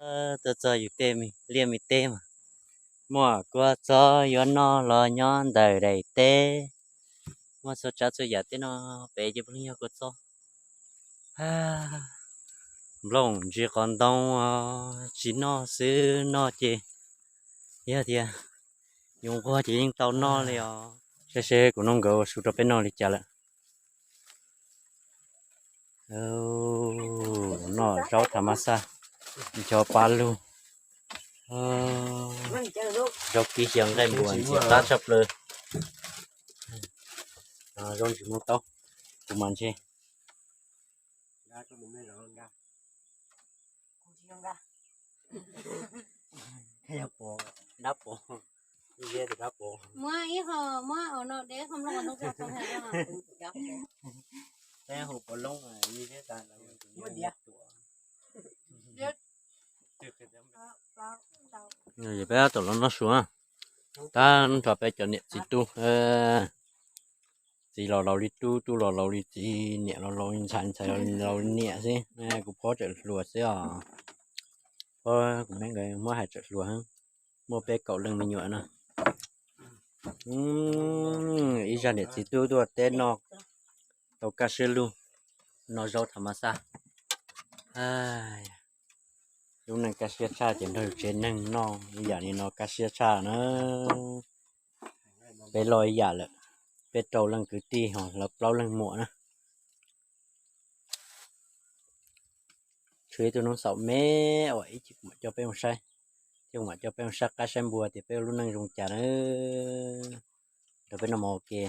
Tuaj txog yus tej liaj me teb mas muaj kua txob yuav noj los nyob ntawm daim teb. Muaj txhua tsav txhua yam tej no, pem ces puav leej yog kua txob. Nplooj ntsis qos ntoo tsis noj xwb, noj ces yog tias yus nquag ces yeej tau noj li os. Saib seb kuv noj nkawd ua su rau peb noj li cas lawm. Noj zaub thav mas xaj, ncho pab lug. Zaub kib xyaw nqaij npua ntxim qab tshaj plaws. Zaub ntsis moo taub, kuv mas ntshe dab pov, dab pov. Muab ib ho, muab no deb ho mloog no. Peb hu pov loob, peb tab tom los noj su na. Tab nrho peb cov niam txiv tub, txiv los laus li tub, tub los laus li txiv, niam los laus li ntxhais, ntxhais los laus li niam xwb. Kuv phob tsawm hluas xwb os. Phob kuv me nkawd muab hais tsawm hluas, muaj peb kaum leej me nyuam na. Ib zaj niam txiv tub tuaj teb noj tau kaj siab lug, noj zaub thav mas xaj. Lub neej kaj siab tshaj ces nrog yus tsev neeg noj ib yam li no kaj siab tshaj na. Peb loj ib yam lawm, peb rau leej kwv tij ho lawv plaub leej muam na. Tshuav ib tug noob xaum me uas ib chim kuv mam coj peb mus saib, ces kuv mam coj peb mus saib qaib saib npua tias peb ua lub neej zoo cas na. Rau peb noj mov ua ke.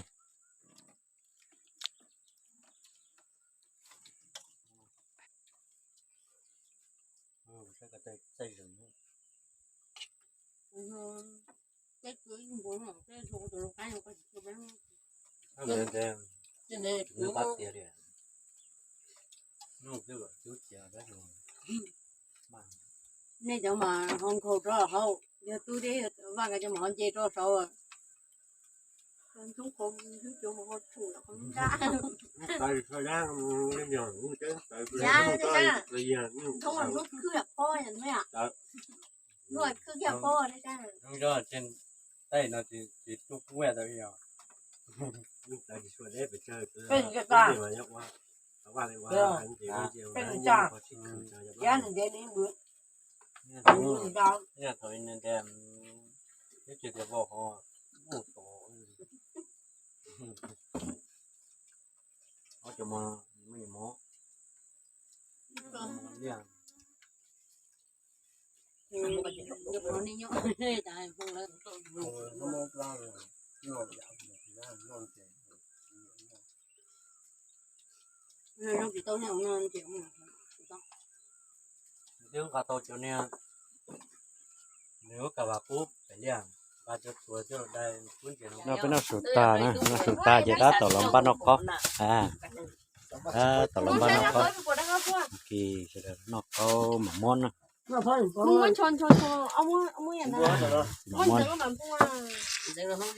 Nej cov mas ho nkhaus rau hauv, yog tub deb vaj nkawd cov mas ho nce rau saud. Ntxhoob qhov ntxhoob cov mas ho tshum qhov nrab. Ntxhoob ntxhoob khwb yam pob yam ntxhoob yam pob. Tej no tsis tuaj kuj tau. Peb nws tsa, yab nws ntev nws npwv. Thaum nws ntev, twb tsis tias vau qhov mus tod. Ob cov mos, mos liaj. Twb nqa tau cov niag, nws lub kas vas kub pem liaj, nqa cov txhuas coj los dai kub ntses no. Peb noj su tag na, noj su tag ces tab tom los npaj noj qaub. Tab tom los npaj noj qaub. Kis sawv daws noj qaub mam muab na. Mam muab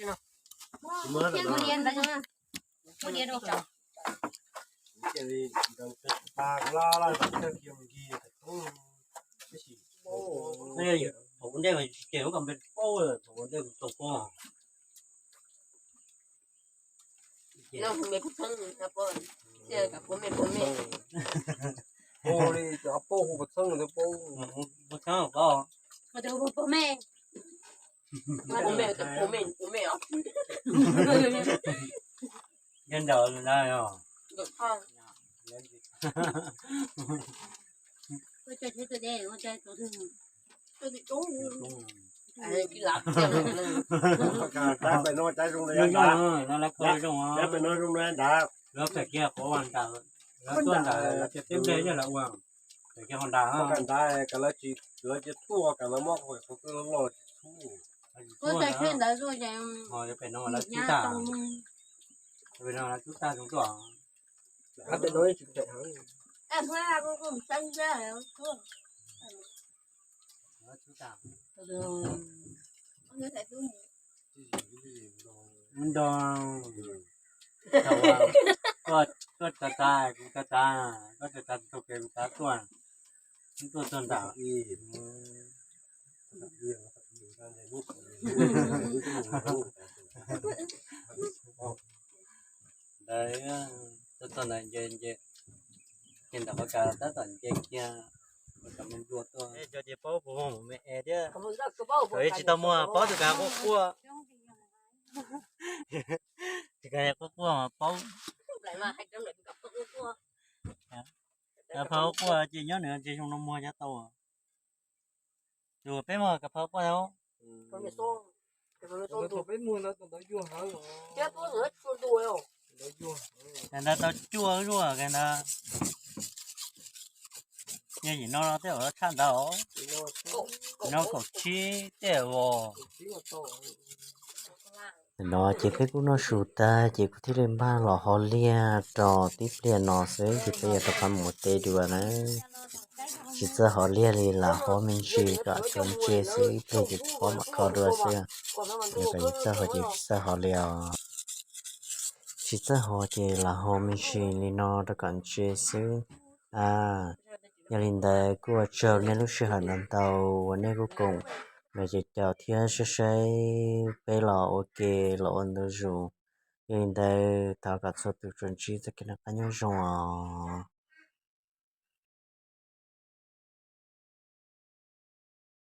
na. Thaum ua ntej mas tsis ces lub kas npe paub, thaum ua ntej kuv tau paub. Noj hu me puas txheeb, hu me puas me. Hu li cov paub hu puas txheeb, puas txheeb paub. Puas me, puas me, puas me os. Nyob nraud na. Lawv pem kiag qhov ua nrad, lawv tuaj nrad, lawv tias teb nplej yog lawv ua, pem kiag qhov nrad. Ntawd lawv tsis, lawv cia tuaj, lawv muab qhov twg loj tsis txhub. Pem no lawv cub tag, pem no lawv cub tag zoo tuaj. Nrog, koj tsa tas kuv tsa tas, koj tsa tas taug kev kuv tsa tuaj. Tuaj txog nram i, ntawd, tuaj txog ntawd nce, nce, nce ntawm qhov kav tab tom nce kiag, qhov kav me nplua tuaj. Cov ces paub puas muaj mus me es thiab. Cov tsis tau muag paub tus kav quaj quaj. Tus kav quaj quaj mas paub. Pha quaj quaj ces nyob nws ntsis zoo no muag cov tau. Tus peb muag kav pha quaj tau. Kav ntawd tau cuaj zuaj kav ntawd. Yog yim no no tej zaum tshaj ntawd. No kaum tsib tej os. No ces peb kuj noj su tag ces kuv thiaj li npaj los haus liaj rau tib pliag no xwb ces peb yuav rov qab mus ua teb dua na. Tsis txawj haus liaj li, lam haus me ntsis kom tsuas ntse xwb, ib pliag ces tsis paub mam kho dua xwb. Yog kom yus txawj haus ces tsis txawj haus li os. Tsis txawj haus ces lam haus me ntsis li no rau kom ntse xwb. A, yog li ntawd kuj ua tsaug nej lub sij hawm ntau ntau uas nej kuj koom los caum thiab saib saib peb los ua ke los ua ntu zus. Yog li ntawd thov kom txhua tus tsuas ntsib txoj kev noj qab nyob zoo os.